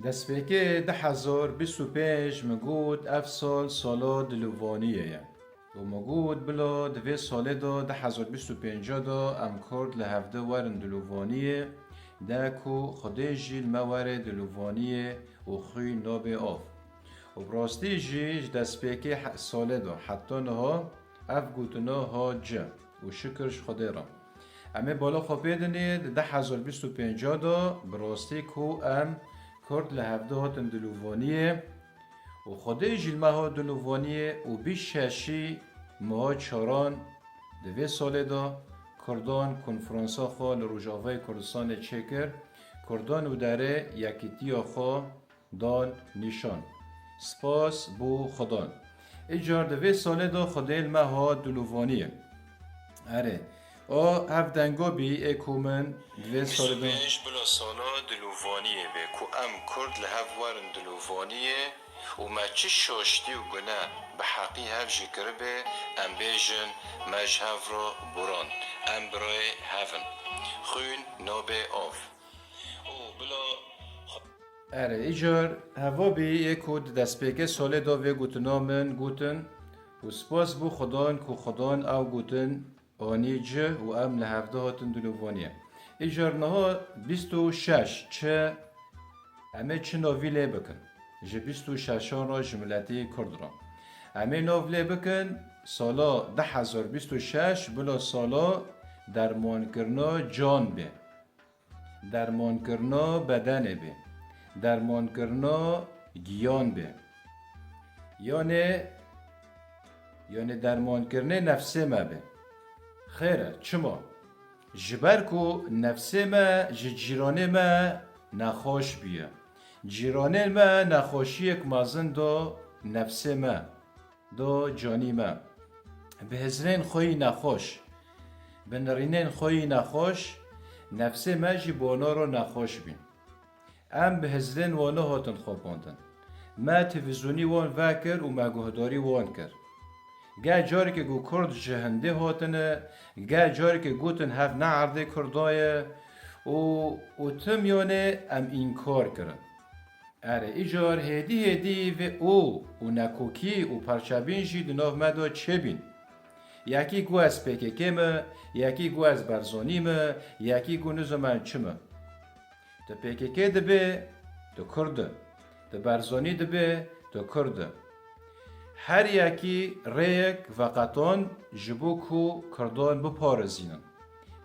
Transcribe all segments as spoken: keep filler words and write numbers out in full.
Destpêkê du hezar bîst û pênc min got ev sal sala dilovaniyê ye. Û min got bila di vê salê de du hezar bîst û pênc de em Kurd li hevde werin dilovaniyê, de ku Xwedê jî li me were dilovaniyê û xwîn nabê av. Û bi rastî jî ji destpêkê he-, salê de heta niha ev gotina hat ci û şikir ji Xwedê re. Em ê bala xwe pê dinê di du hezar bîst û pênc de bi rastî ku em Kurd li hevde hatin dilovaniyê û Xwedê jî li me hat dilovaniyê û bîst şeşî meha çaran di vê salê de Kurdan konferansa xwe li Rojavayê Kurdistanê çêkir, Kurdan û derê yekîtiya xwe dan nîşan. Spas bo Xudan. Îcar di vê salê de Xwedê li me hat dilovaniyê. Erê, o ev dengo bî ê ku min di vê salê de. Bîst û pênc bila sala dilovaniyê be ku em Kurd li hev werin dilovaniyê û me çi şaştî û gune bi heqî hev jî kiribe, em bêjin me ji hev re borand. Em birayê hev in. Xwîn nabê av. Û bila Erê, îcar heva bî yê ku di destpêkê salê de vê gotina min gotin û spas bo Xudan ku Xudan ew gotin anî ci û em li hevde hatin dilovaniyê. Îcar niha bîst û şeş çi, em ê çi navî lê bikin? Ji bîst û şeşan re ji miletî Kurd re. Em ê nav lê bikin sala du hezar bîst û şeş bila sala dermankirina can bê. Dermankirina bedenê bê. Dermankirina giyan bê. Yanê, yanê dermankirinê nefsê me bê. Xêr e, çima? Ji ber ku nefsê me ji cîranê me nexweş bûye. Cîranên me nexweşiyek mezin da nefsê me. Do canî me. Bi hizrên xwe yî nexweş, bi nirînên xwe yî nexweş, nefsê me jî bona ro nexweş bîn. Em bi hizrên wan nehatin xapandin. Me televîzyonî wan vekir û me guhdarî wan kir. Geh carekê ku Kurd ji hindê hatine, geh carekê gotin hev ne erdê Kurda ye û, û tim yanê em înkar kirin. Erê, îcar hêdî hêdî vê û û nekokî û parçebîn jî di nav me de çêbîn. Yekî got ez P K K me, yekî got ez Barzanî me, yekî got nizanim çi me. Tu P K K dibê, tu Kurd î. Tu Barzanî dibê, tu Kurd î. Her yekî rêyek veqetan ji bo ku Kurdan biparêzînin.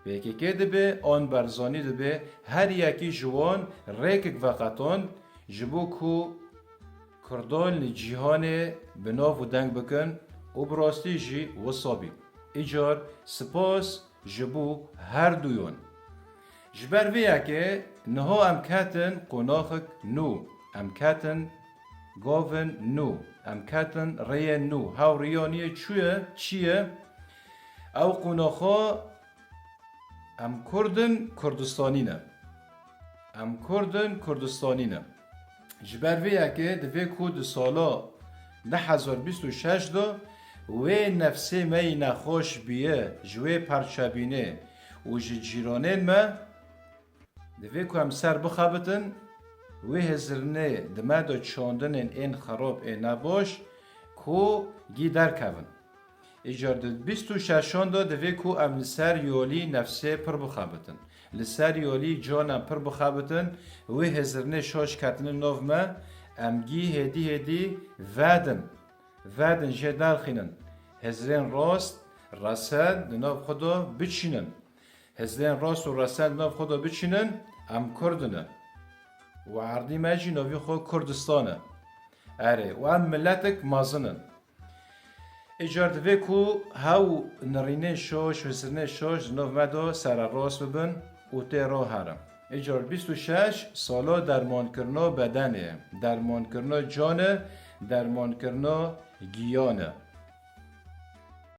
P K K dibê an Barzanî dibê, her yekî ji wan rêkek veqetan ji bo ku Kurdan li cîhanê bi nav û deng bikin û bi rastî jî wisa bî. Îcar spas ji bo her duyan. Ji ber vê yekê niha em ketin qonaxek nû, em ketin gavin nû, em ketin rêyên nû. Hew rêya nû yê çi ye, çi ye? Ew qonaxa Em Kurd in, Kurdistanî ne. Em Kurd in, Kurdistanî ne. Ji ber vê yekê divê ku di sala du hezar bîst û şeş de wê nefsê me yî nexweş bûye ji wê parçebînê û ji cîranên me, divê ku em ser bixebitin, wê hizirnê di me de çandinên ên xerab ê nebaş ku gî derkevin. Îcar di bîst û şeşan de divê ku em li ser yolî nefsê pir bixebitin. Li ser yolî can em pir bixebitin, wê hizirnê şaş ketine nav me, em gî hêdî hêdî vedin, vedin jê derxînin. Hizrên rast, resend di nav xwe de biçînin. Hizrên rast û resend di nav xwe de biçînin, em Kurd in. Û erdî me jî navî xwe Kurdistan e. Erê, û em miletek mezin in. Îcar divê ku hew nirînên şaş, hizirnê şaş di nav me de sererast bibin û tê re herin. Îcar bîst û şeş sala dermankirina bedenê, dermankirina can e, dermankirina giyan e.